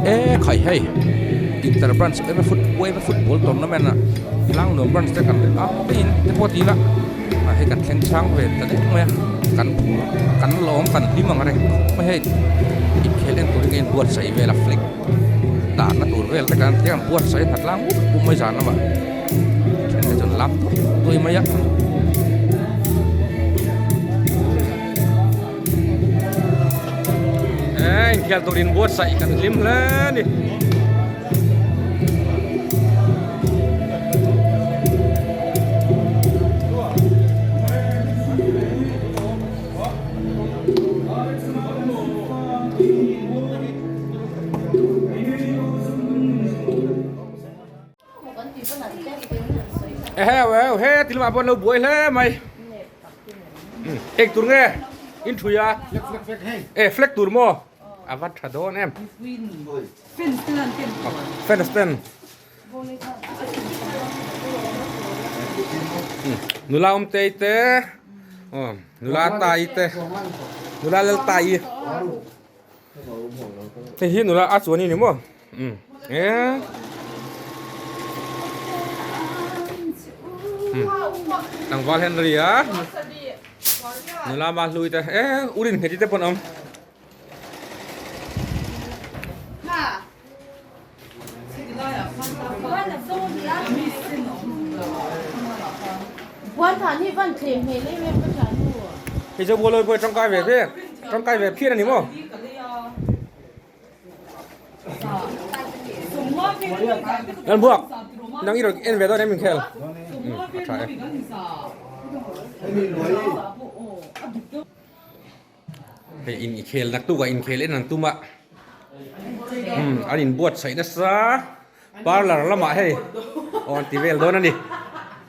E khai hei inter branch emaw foot uaima football tournament ah tlangnuam branch te kan a peiin te pawh ti ila ah hei kan thleng chang ve ta deuh mai a kan phur kan lawm kan hlim ang reng khawp mai hei inkhel en turin a inbuatsaih vel a flag dahna tur vel te kan tia an buatsaih a hna tlang up up mai zan lamah then te chuan lam tawp tawih mai a. Eee inkhel tur inbuatsaih kan hlim hle a ni. Eheu he ti lamah pawh an lo buai hle mai eng tur nge in thui a e flag tur maw a va tha dawn em fence ten nula awm tei te nula tai te nula lal tai hei hi nula a chuan ni maw. Tlangval Henry a nula ma hlui te e urin nghet te pawn awm. Hei chu bualoi pawh tangkai ve ve tangkai ve phian a ni maw. Nan buak nang i rawn en ve dawn em inkhel a tha e. Hei in ikhel naktuk ah inkhel en ang tum a an inbuatsaih nasa parlour lamah hei aw an ti vel dawn a ni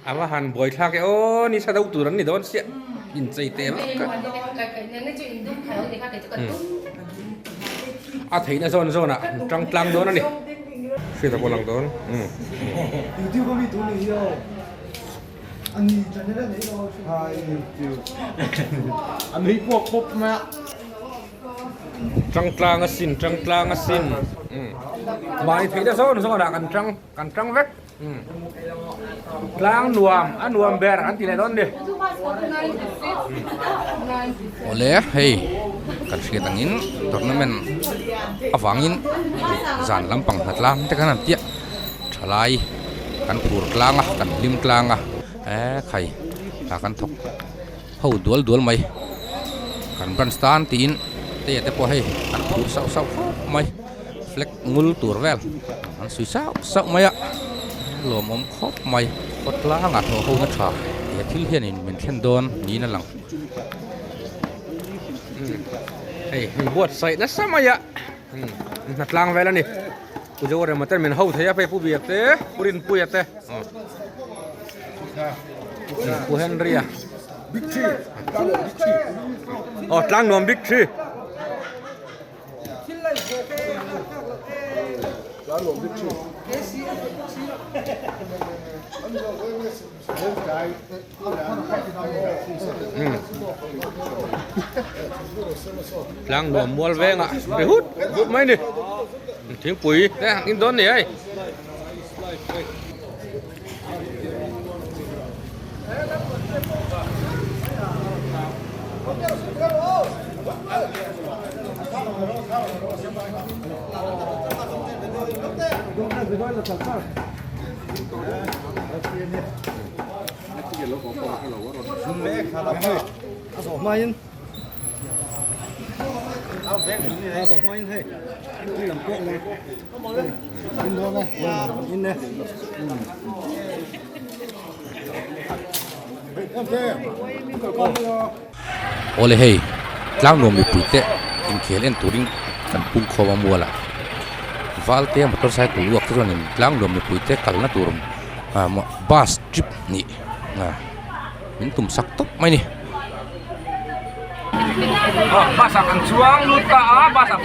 a va han buaithlak e aw nisa deuh tur an ni dawn chiah inchei teh vak a a theihna zawn zawnah an tang tlang dawn a ni hriat a pawh lang dawn Tang tlang a sin tang tlang a sin mahni theihna zawn zawnah kan tang kan tang vek tlang nuam a nuam ber an ti leh dawn ni. Awle hei kan hriat angin tournament avangin zan lampang hna tlang te khan an piah thalai kan phur tlang a kan hlim tlang a e khai tah kan thawk. Ho dual dual mai kan branch tan tiin te te pawh hei an phur sauh sauh khawp mai flag ngul tur vel an sui sauh sauh mai a lawmawm khawp mai kawt tlangah hlawh ho na tha he thil hianin min thlen dawn niin a lang hei min buatsaih nasa mai a hna tlang vel a ni Pu Zorema ten min ho thei a phei Pu Biak te Pu Rinpuia te. Pu Henry a aw tlang nuam big tree tlang nuam mual vengah ri hut hut mai ni thingpui te hang in dawn ni hei. Awle hei tlangnuam mipui te inkhel en turin kan pung khawm a mual a valte motorcycle uak te chuanin tlangnuam mipui te kalna tur bus trip hnih min tum sak tawp mai a ni. Bus ah kan chuang lut ta a bus ah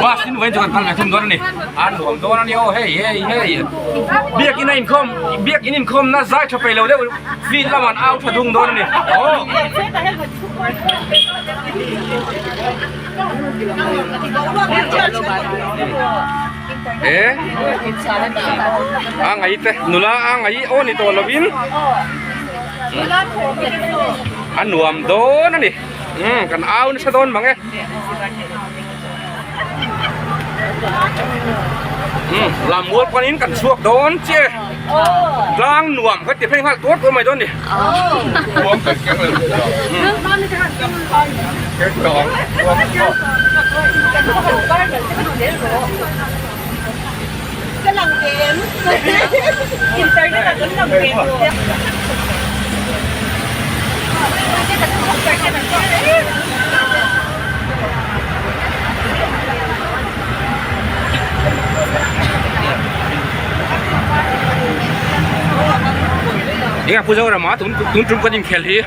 bus in vawiin chu kan kal ve thung dawn a ni a nuam dawn a ni aw hei hei hei biakin a inkhawm biakin inkhawm na zai tha peih lo deuh field lamah an au tha dung dawn a ni aw. E a ngai te nula a ngai aw ni tawh lovin a nuam dawn a ni umm kan au nasa dawn mang e umm lam mual panin kan chhuak dawn chiah e tlang nuam ka ti phei nghal tuar tuar mai dawn a ni. Enge Pu Zorama tun tun tum kan inkhel hi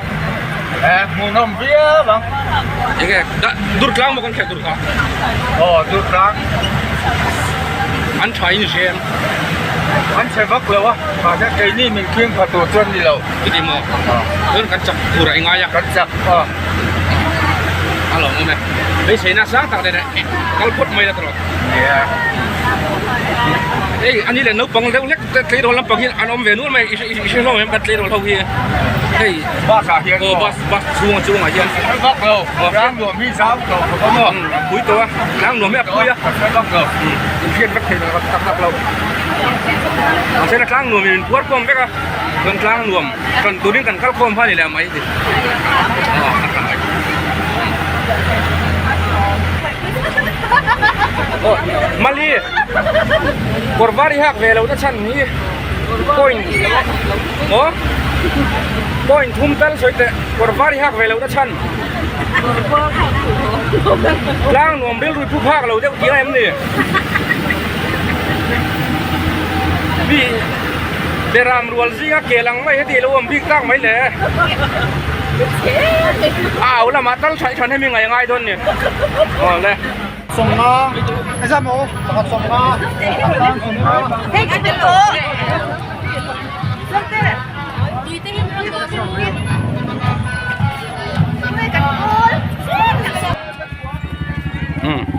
hmuhnawm viau ang enge dur tlang maw kan khelh tur kha aw dur tlang an tha in hrem an chhe vak lo a mahse keini min khing pha tur chuan ni lo chuti maw chuan kan chak tur a i ngai a kan chak aw a lawm awm e beiseina sang tak nen kal phawt mai la tawh nia hei ani leh naupang deuh hlek te tleirawl lampang hi an awm ve nual mai i hre hlawm em kan tleirawl ho hi hei bus ah hian aw bus bus chhung chungah hian hre vak lo tlang nuam hi zau tawh khawp a maw a pui tawh a tlang nuam hi a pui a hre vak lo in hriat vek thei lo tak tak lo mahse la tlang nuam in min phuar khawm vek a chuan tlang nuam ṭan turin kan kal khawm kha a ni leh mai ti aw a ṭha mai aw mali kawr var i hak ve lo na chhan hi point maw point thum tal sawi teh kawr var i hak ve lo na chhan tlang nuam rilru phu phak lo deuh tih a em ni mi beram rual zinga kel ang mai heti lo awm bik tak mai le a au lamah tal thaih than hemi ngai ngai dawn ni aw le. Sawmnga engzah maw pakhat sawmnga pakhat sawmnga. Um.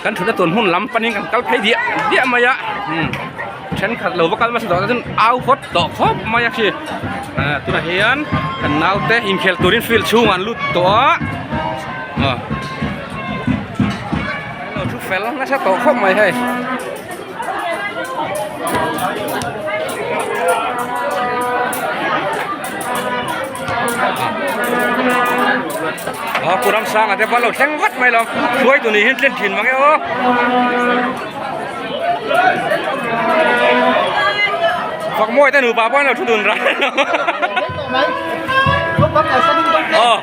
Kan thutna tun hmun lam panin kan kal phei diah diah mai a thenkhat lo va kal hmasa tawh te chuan au phawt tawh khawp mai a khi tunah hian kan naute inkhel turin field chhungah an lut tawh a lo thu fel nasa tawh khawp mai hei. Aw pu Ramsanga te pawh an lo thleng vat mai lo hruai tu ni hian tlen thin mang e aw. Fakmawi te nupa pawh an lo thu dun ran aw.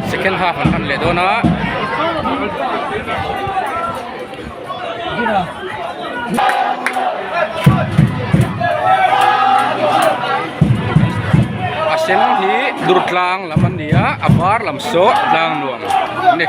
Second half an han leh dawn a. A sen hi Durtlang lam an ni a, a var lam saw Tlangnuam a ni.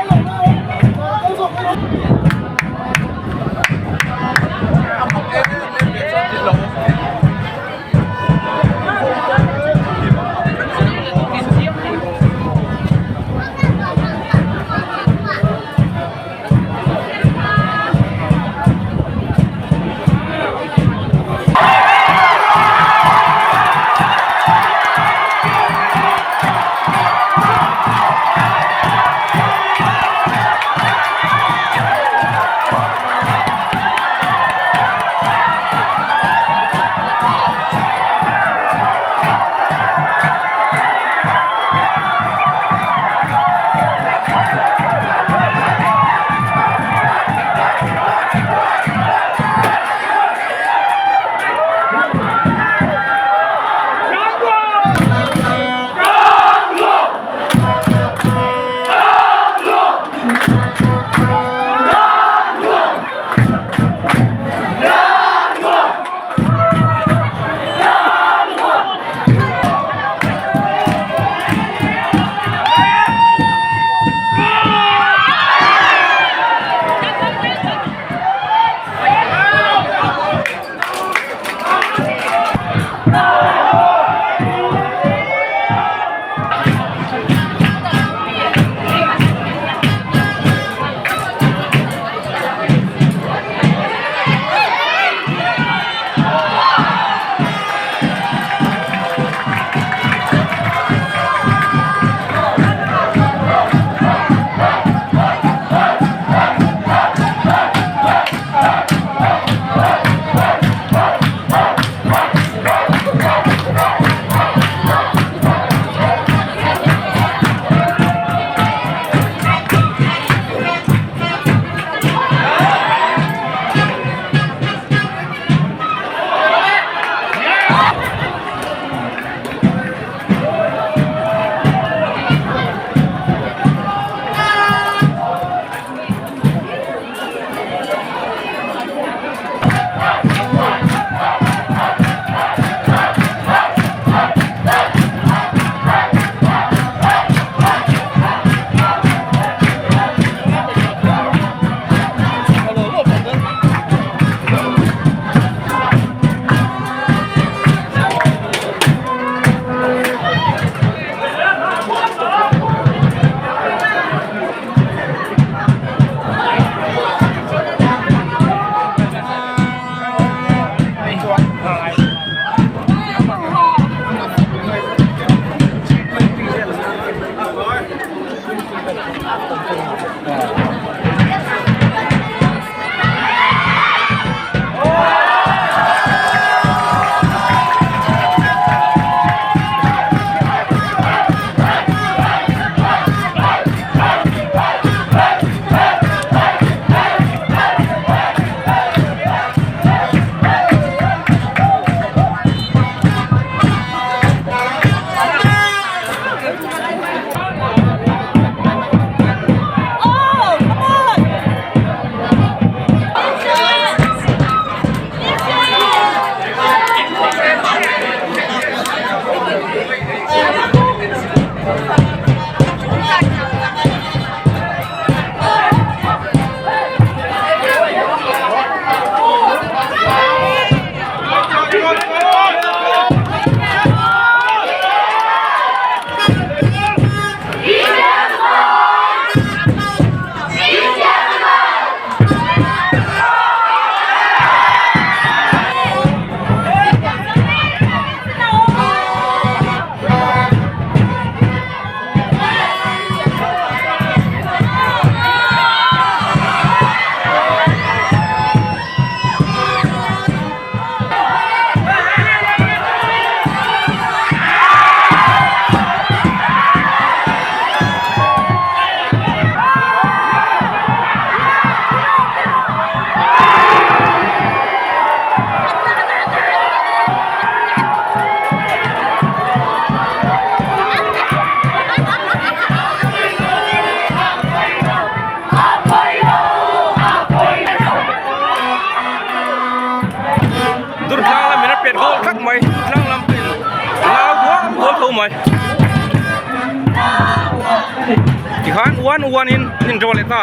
Tikhan uan uanin an indraw leh ta.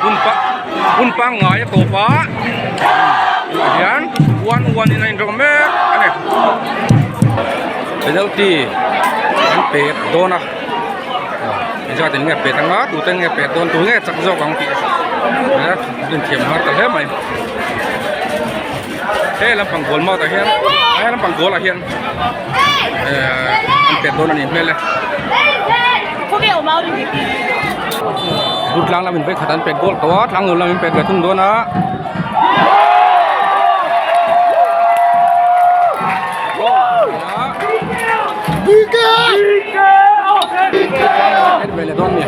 Hun pa hun pangngai a tawp a tunah hian uan uanin a indraw mek a ni. Penalty an pek dawn a engzat in nge pet anga tute nge pet dawn tu nge chak zawk ang tih a inthiam har ta hle mai. He lampang goal mouth ah hian he lampang goal ah hian ehh an pet dawn a nih hmel e. Durtlang lamin vawikhat an pet goal tawh a tlangnuam lamin pet ve thung dawn a. Pet ve leh dawn a ni.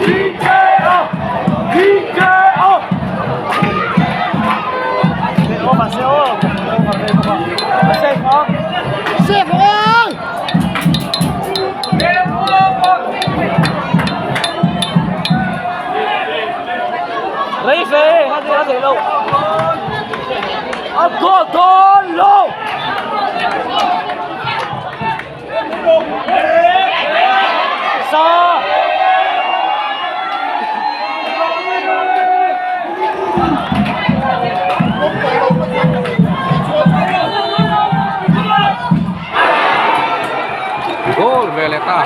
Goal ve leh ta.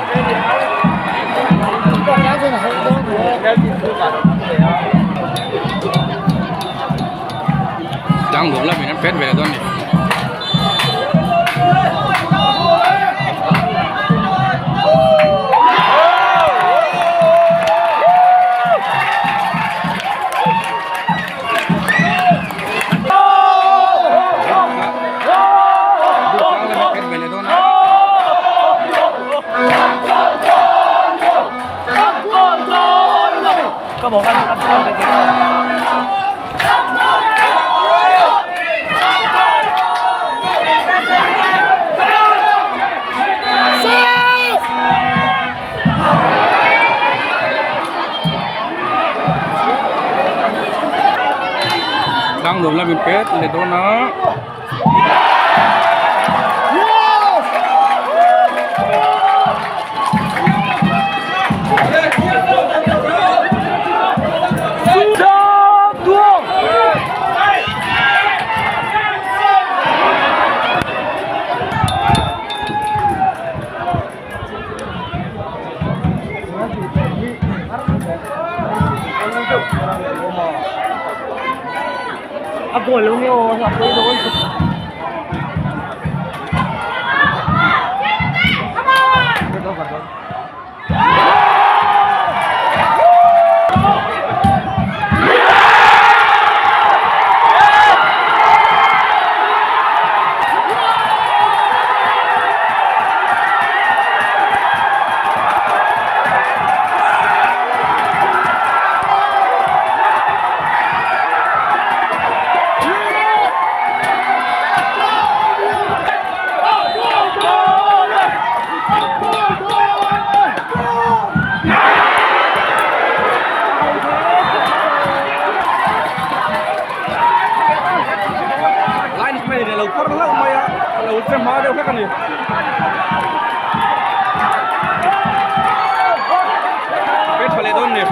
Tlang nuam lamin an pet ve leh dawn a ni. Tlang nuam lamin pet leh dawn a. A goal lo nge aw a goal dawn Line hmei leh lo par hlauh mai a a lo che hma deuh hlek a ni. Pet tha leh dawn ni.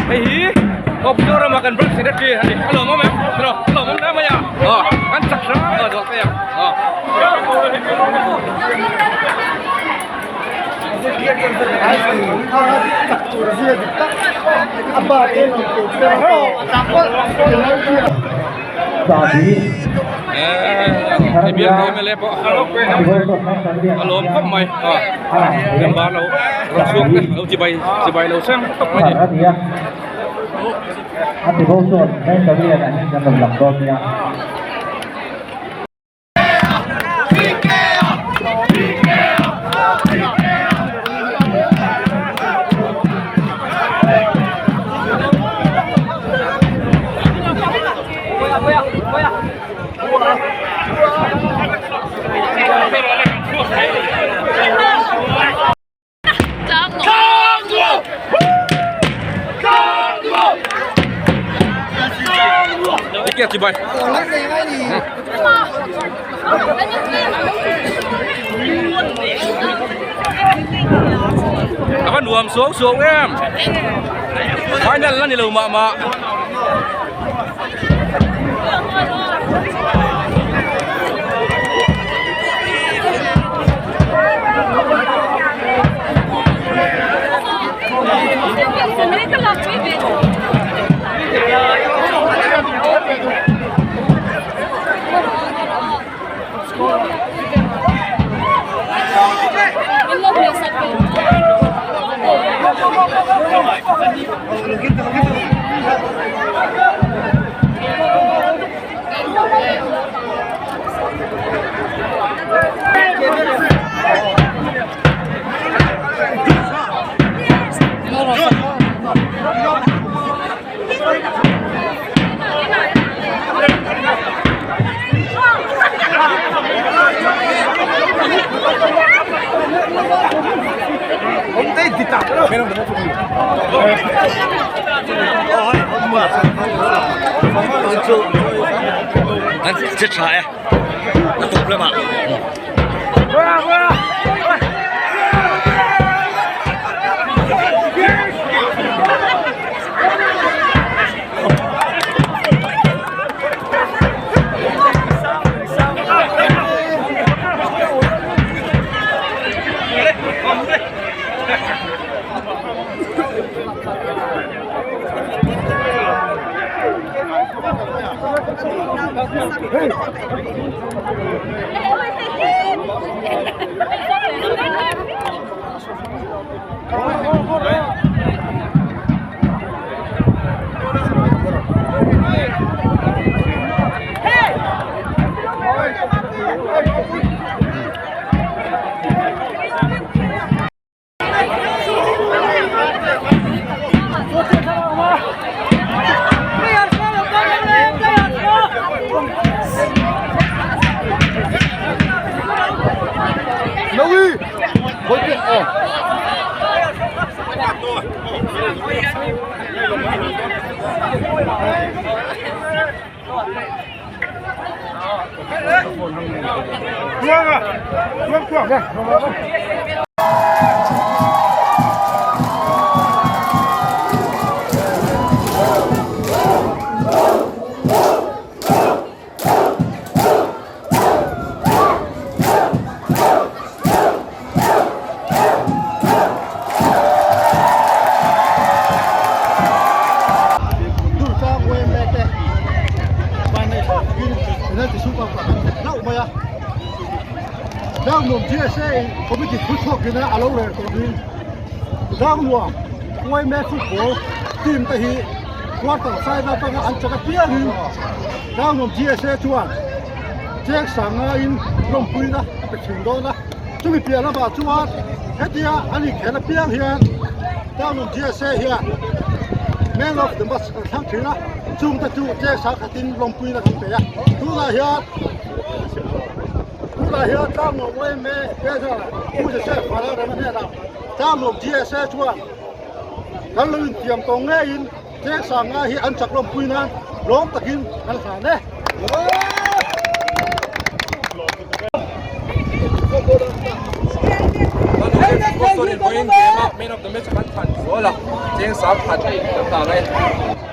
Hei hi Mizoram ah kan branch secretary a ni a lawmawm em a lawmawm hle mai a aw kan chak hrang a zawk thei ang aw. Hei bial tu mla pawh a lawm khawp mai a member lo rawn chhuak te lo chibai chibai lo hrem khawp mai a ni. A ti bo chuan Mandalorian ah hian kan rawn lang dawn nia. A va nuam suau suau em final la ni lo mah mah. An che tha e a tawp lamah. Chumi piah lamah chuan hetia an inkhelh apiang hian town GSA hian man of the match an thlang thin a, chungte chu cheng sang khatin lawmpuina kan pe a, tunah hian tunah. Tunah hian Tlangnuam yma Treasurer Pu Joseph Vanlalrema hnenah Tlangnuam GSA chuan kan lo intiam tawh ngeiin Cheng Sanga hi an chak lawmpui nan lawm takin kan hlan e. Man of the match kan thlan zual a, Cheng Sang khat kan hlan e.